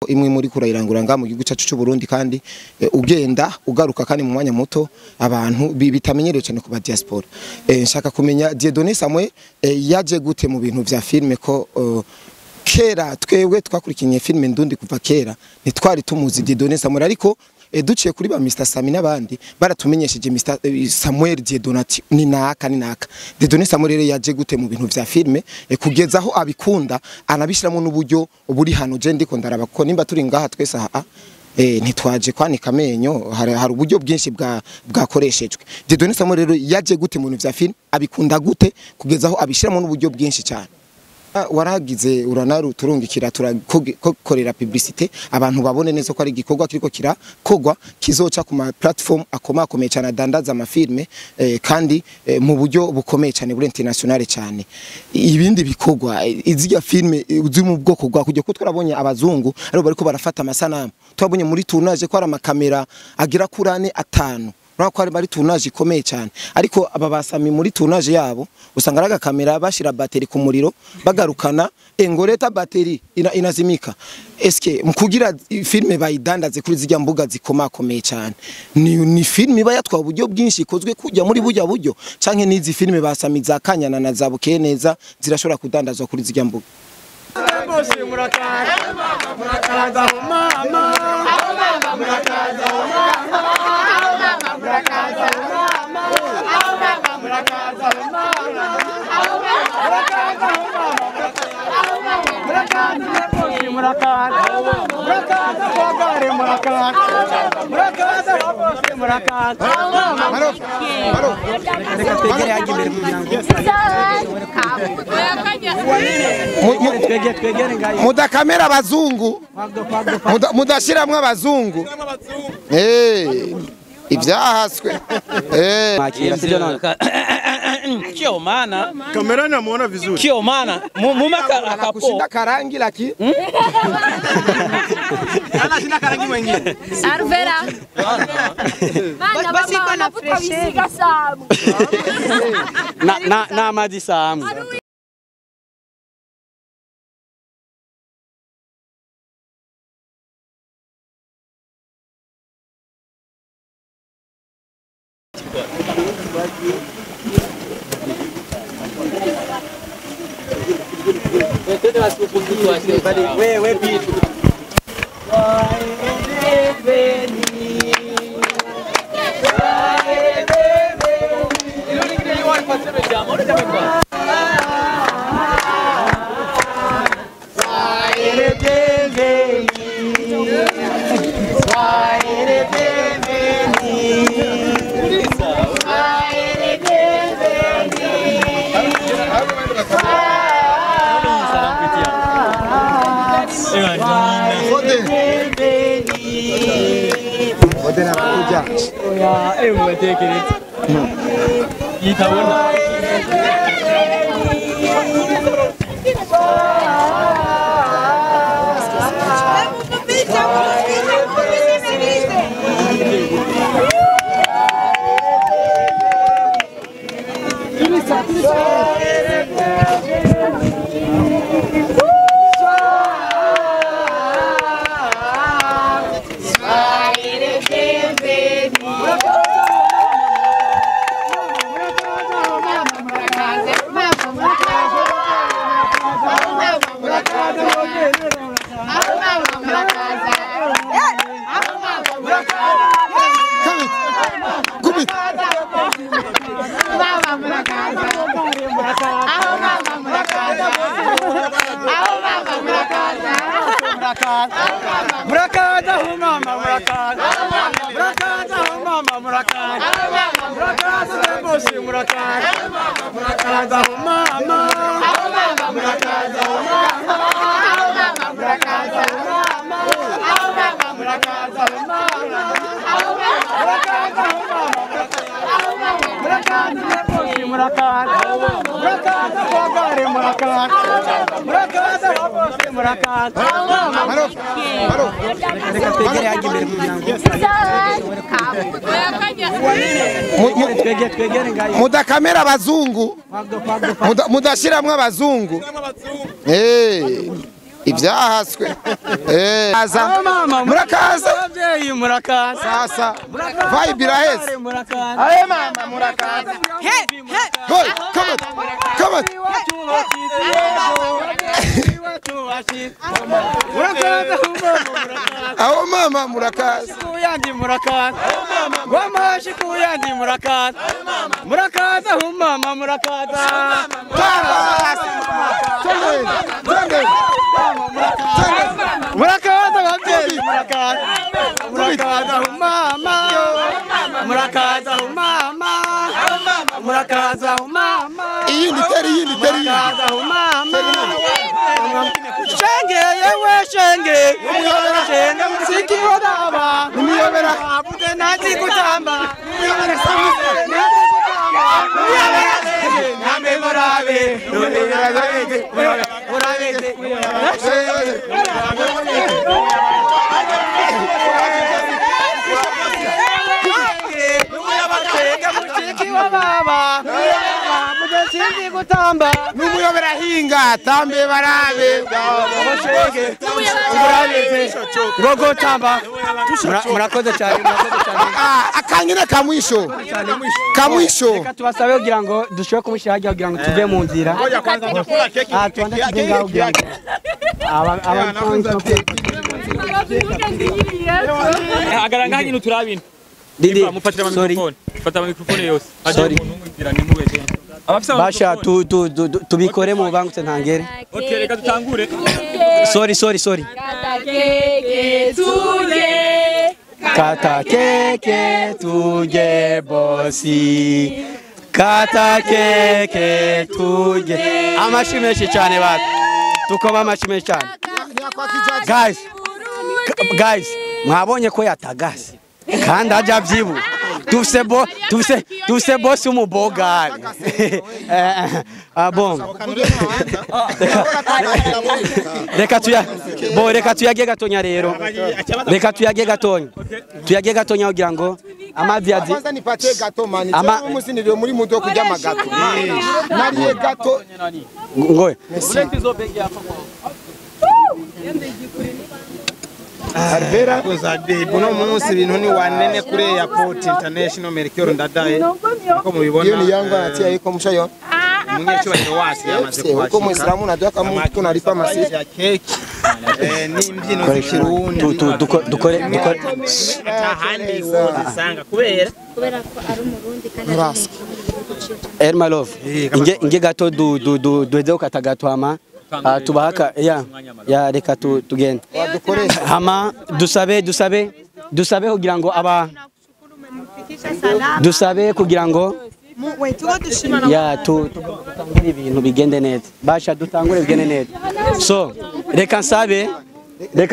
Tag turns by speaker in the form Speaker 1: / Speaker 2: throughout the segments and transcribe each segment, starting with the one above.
Speaker 1: Imwe muri kurayirangura nga mu gihugu cyacu cy'u Burundi kandi ugenda ugaruka kandi mu mwanya muto abantu bitamenyerewe cyane ku ba diaspora. Nshaka kumenya Dieudonné Samuel yaje gute mu bintu vya filme ko kera twebwe twakurikinye filme ndundi kuva kera ntitwari tumuzi Dieudonné Samuel, ariko duciye kuri ba Mr Sami n'abandi baratumenyesheje Mr Samuel Dieudonné ati ni naka ni naka. Dieudonné Samuel rero yaje gute mu bintu vya filme kugeza aho abikunda anabishiramo n'uburyo buri hano? Je ndiko ndaraba ko nimba turi ngaha twese aha ntitwaje kwanika amenyo, hari uburyo bwinshi bwakoreshejwe. Dieudonné Samuel rero yaje gute mu bintu vya filme, abikunda gute kugeza aho abishiramo n'uburyo bwinshi cyane? Waragize uranaru turungikira turakorera publicité abantu babone neza ko ari igikorwa kiriko kirakogwa kizoca ku ma platform akomakomeye cyane adandaza amafilme kandi mu buryo bukomeye cyane buri international cyane. Ibindi bikorwa izirya filme ziri mu bwoko bwa kujya ko twarabonye abazungu aribo bariko barafata amasanamu, twabonye muri tournage ko ari amakamera agera kuri ane atanu, urabona ko ari tournage ikomeye cyane, ariko aba basami muri tournage yabo usanga ari agakamera bashira bateri ku muriro bagarukana engoreta bateri inazimika. Eske mukugira filme bayidandaze kuri zijya mbuga zikomakomeye cyane ni filme iba yatwa uburyo bwinshi ikozwe kujya muri bujya buryo, canke nizi filme basami za Kanyana na za Bukeneza zirashobora kudandazwa kuri zijya mbuga? Mudakamera abazungu, mudashiramwe abazungu ibyahaswe.
Speaker 2: Kio maana
Speaker 3: kamera namuona vizuri.
Speaker 2: Kio maana mumaka
Speaker 1: akapo karangi laki
Speaker 2: ana sina karangi mwingine.
Speaker 4: Arvera. Bana
Speaker 5: basi iko na fresh.
Speaker 2: Na na maji samu.
Speaker 1: Mudakamera abazungu, mudashiramwe abazungu. Ivyahaswe. Aza. Murakaza.
Speaker 2: Abavyeyi murakaza.
Speaker 1: Sasa. Vibe iraheze.
Speaker 2: Murakaza.
Speaker 1: Aye mama murakaza. Hey, come on. Come on.
Speaker 2: Murakaza murakaza.
Speaker 1: Aho mama murakaza.
Speaker 2: Kuyandi murakaza. Wamashi kuyandi murakaza. Murakaza mama murakaza.
Speaker 1: Twende.
Speaker 2: Murakaza abavyeyi murakaza. Murakaza mama. Murakaza mama. Murakaza mama.
Speaker 1: Iyindi teri iyindi teri iyindi.
Speaker 2: Murakaza mama. Shenge yewe shenge. Shenge muziki wodaba.
Speaker 1: Nimuyobera.
Speaker 2: Abude nazi kutamba.
Speaker 1: Nimuyobera samuse.
Speaker 2: Nazi kutamba. Nambe murabe. Murabe.
Speaker 1: Numuyobera hinga tambe barabe.
Speaker 2: Gogo tamba. Murakoze cyane, murakoze cyane.
Speaker 1: Akanyina kamwisho. Kamwisho.
Speaker 2: Reka tubasabe kugira ngo dushobore kumushyira hajya kugira ngo tuve mu nzira.
Speaker 3: Ngoja kwanza ndakula keki.
Speaker 2: Tubanze tuve ngaho kugira ngo
Speaker 5: Agaranga nyine turabina.
Speaker 2: Didi,
Speaker 5: mufatira ama
Speaker 2: sorry.
Speaker 5: microphone. Fata ama microphone yose.
Speaker 2: Sorry.
Speaker 5: Abafisa
Speaker 2: Basha tubikore mu bangutse ntangere.
Speaker 5: Okay, reka dutangure.
Speaker 2: Sorry sorry sorry.
Speaker 4: Kata keke tuje.
Speaker 2: Kata keke tuje bosi. Kata keke tuje. Amashi menshi cyane batu. Tukoma amashi menshi cyane. Guys, guys, mwabonye ko yatagase. Kandi aja byibu. Tufise bosi umubogari. Ah bon. Reka tuya bo reka tuyage gatonya rero. Reka tuyage gatonya. Tuyage gatonya kugira ngo amazi yazi.
Speaker 1: Kwanza nipatie gato mani. Ama musi ndio muri mudo kujya magato. Nariye gato.
Speaker 2: Ngoye.
Speaker 1: Arvera
Speaker 3: Buno munsi ibintu ni wanene kuri Airport International Melchior Ndadaye. Uko mubibona.
Speaker 1: Hiyo ni yangu anatia yuko mshayo.
Speaker 3: Umunyecyubahiro wacu yamaze
Speaker 1: Uko
Speaker 3: kuhashika.
Speaker 1: Muislamu najua kama tunalipa masisi.
Speaker 3: Ya keki n'imbyino z'ikirundi.
Speaker 2: Dukore dukore
Speaker 3: Atahandi wozisanga kubera
Speaker 4: Kubera ko ari umurundi kandi ari
Speaker 2: Elma Love. Inge gato du du du duheze gukata gato hama tubahaka ya ya reka tugende. Hama dusabe dusabe dusabe kugira ngo aba dusabe kugira ngo ya tutangure ibintu bigende neza. Basha dutangure bigende neza. So reka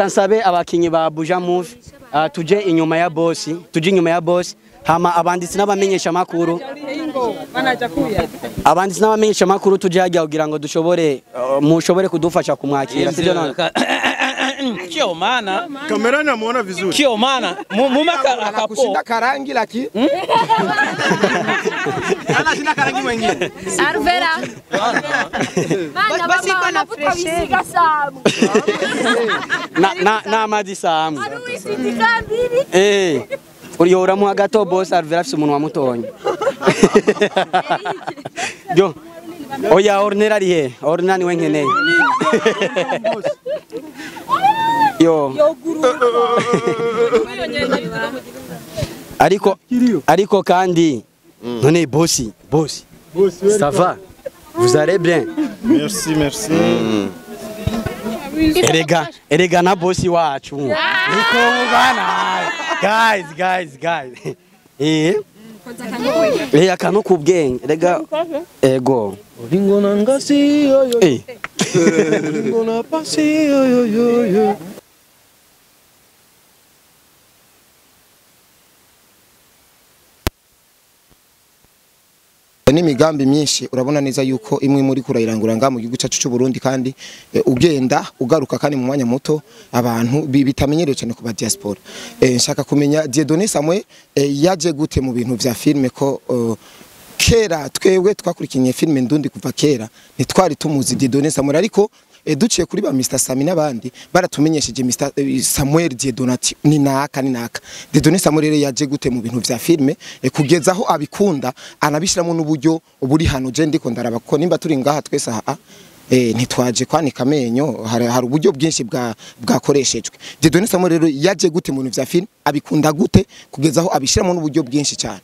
Speaker 2: nsabe abakinyi ba Buja Move tuje inyuma ya bosi, tuje inyuma ya bosi hama abanditsi n'abamenyesha makuru. Abanditsi n'abamenyesha makuru tuje hajya kugira ngo dushobore mushobore kudufasha kumwakira sivyo none.
Speaker 5: Kio maana
Speaker 3: kamera namuona vizuri.
Speaker 5: Kio maana mumaka akapo
Speaker 1: kushinda karangi laki.
Speaker 3: Ana shinda karangi mwingine.
Speaker 4: Arvera. Mana basi na fresh.
Speaker 2: Na na amazi samwe. Uriyo uramuha gato boss Arvera afise umuntu wamutonye. Yo. Oya Ornella ari he? Ornella niwe nkeneye. Yo. Ariko kandi none bosi bosi. Ça va? Vous allez bien?
Speaker 3: Merci merci.
Speaker 2: Erega na bosi wacu. Niko mugana. Guys guys guys. Akano kubwenge rega ego.
Speaker 6: Ringona ngasi yo yo. Ringona pasi yo yo yo yo.
Speaker 1: N'imigambi myinshi urabona neza yuko imwe muri kurayirangura nga mu gihugu cyacu cy'u Burundi kandi ugenda ugaruka kandi mu mwanya muto abantu bitamenyerewe cyane ku ba diaspora. Nshaka kumenya Dieudonné Samuel yaje gute mu bintu vya filme ko kera twebwe twakurikinye filme ndundi kuva kera ntitwari tumuzi Dieudonné Samuel ariko duciye kuri ba Mr Sami n'abandi baratumenyesheje Mr Samuel Dieudonné ati ni naka ni naka. Dieudonné Samuel rero yaje gute mu bintu vya filme kugeza aho abikunda anabishiramo n'uburyo buri hano? Je ndiko ndaraba ko nimba turi ngaha twese aha ntitwaje kwanika amenyo, hari uburyo bwinshi bwakoreshejwe. Dieudonné Samuel rero yaje gute mu bintu vya filme, abikunda gute kugeza aho abishiramo n'uburyo bwinshi cyane?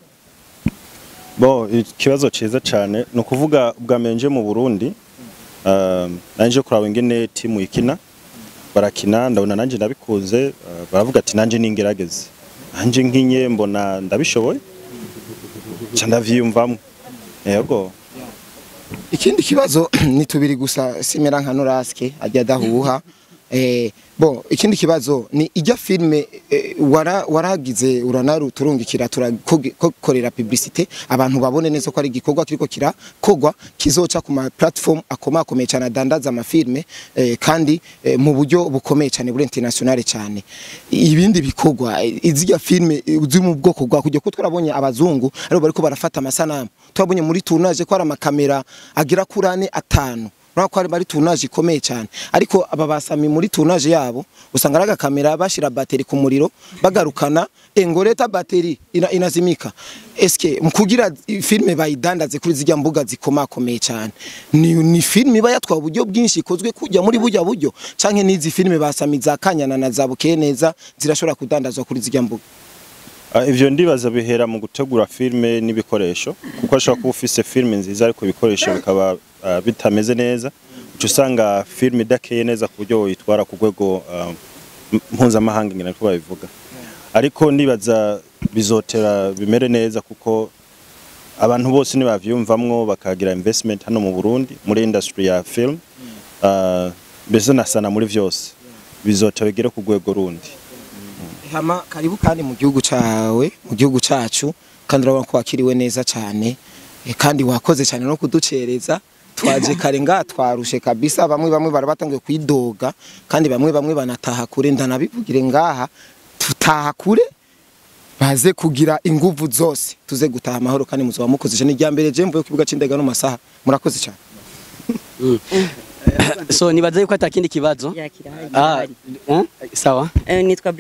Speaker 7: Bo, ikibazo ciza cyane. Ni ukuvuga bwa mbere nje mu Burundi, nanje kuraba ingene timu ikina, barakina, ndabona nanje ndabikunze, baravuga ati nanje ningerageze, nanje nkinye mbona ndabishoboye, nca ndavyiyumvamwo, yego.
Speaker 1: Ikindi kibazo ni tubiri gusa, simera nka Noraske ajya adahuha. Bon, ikindi kibazo ni ijya filme waragize uranaru turungikira turakorera publicité, abantu babone neza ko ari igikorwa kiriko kirakogwa kizoca ku ma platform akomakomeye cyane adandaza amafilme, kandi mu buryo bukomeye cyane buri international cyane. Ibindi bikorwa izijya filme ziri mu bwoko bwa kujya ko twarabonye abazungu aribo bariko barafata amasanamu, twabonye muri tournage ko ari amakamera agera kuri ane atanu, urabona ko ari tournage ikomeye cyane. Ariko aba basami muri tournage yabo usanga ari agakamera bashira bateri ku muriro bagarukana engoreta bateri inazimika. Eske mu kugira filme bayidandaze kuri zijya mbuga zikomakomeye cyane, ni filme iba yatwaye uburyo bwinshi ikozwe kujya muri burya buryo, canke n'izi filme basami za Kanyana na za Bukeneza zirashobora kudandazwa kuri zijya mbuga?
Speaker 7: Ivyo ndibaza bihera mu gutegura filme n'ibikoresho, kuko ashobora kuba ufise filme nziza ariko ibikoresho bikaba bitameze neza, uca usanga filme idakeye neza ku buryo woyitwara ku rwego mpuzamahanga, ngira niko babivuga. Ariko ndibaza bizotera bimere neza, kuko abantu bose nibavyumvamwo bakagira investment hano mu Burundi muri industry ya film, mbese nasana muri vyose, bizotera bigere ku rwego rundi.
Speaker 1: Hama karibu kandi mu gihugu cawe, mu gihugu cacu, kandi urabona ko wakiriwe neza cyane, kandi wakoze cyane no kuducereza. Twaje kare ngaha twarushe kabisa, bamwe bamwe barabatangiye kwidoga, kandi bamwe bamwe banataha kure. Ndanabivugire ngaha, tutaha kure baze kugira inguvu zose tuze gutaha amahoro, kandi muzoba mukoze cyane. Irya mbere je mvuye ku kibuga c'indege no masaha. Murakoze cyane.
Speaker 2: So nibaza yuko atakindi kibazo.
Speaker 8: Yakira.
Speaker 2: Sawa.
Speaker 8: Nitwa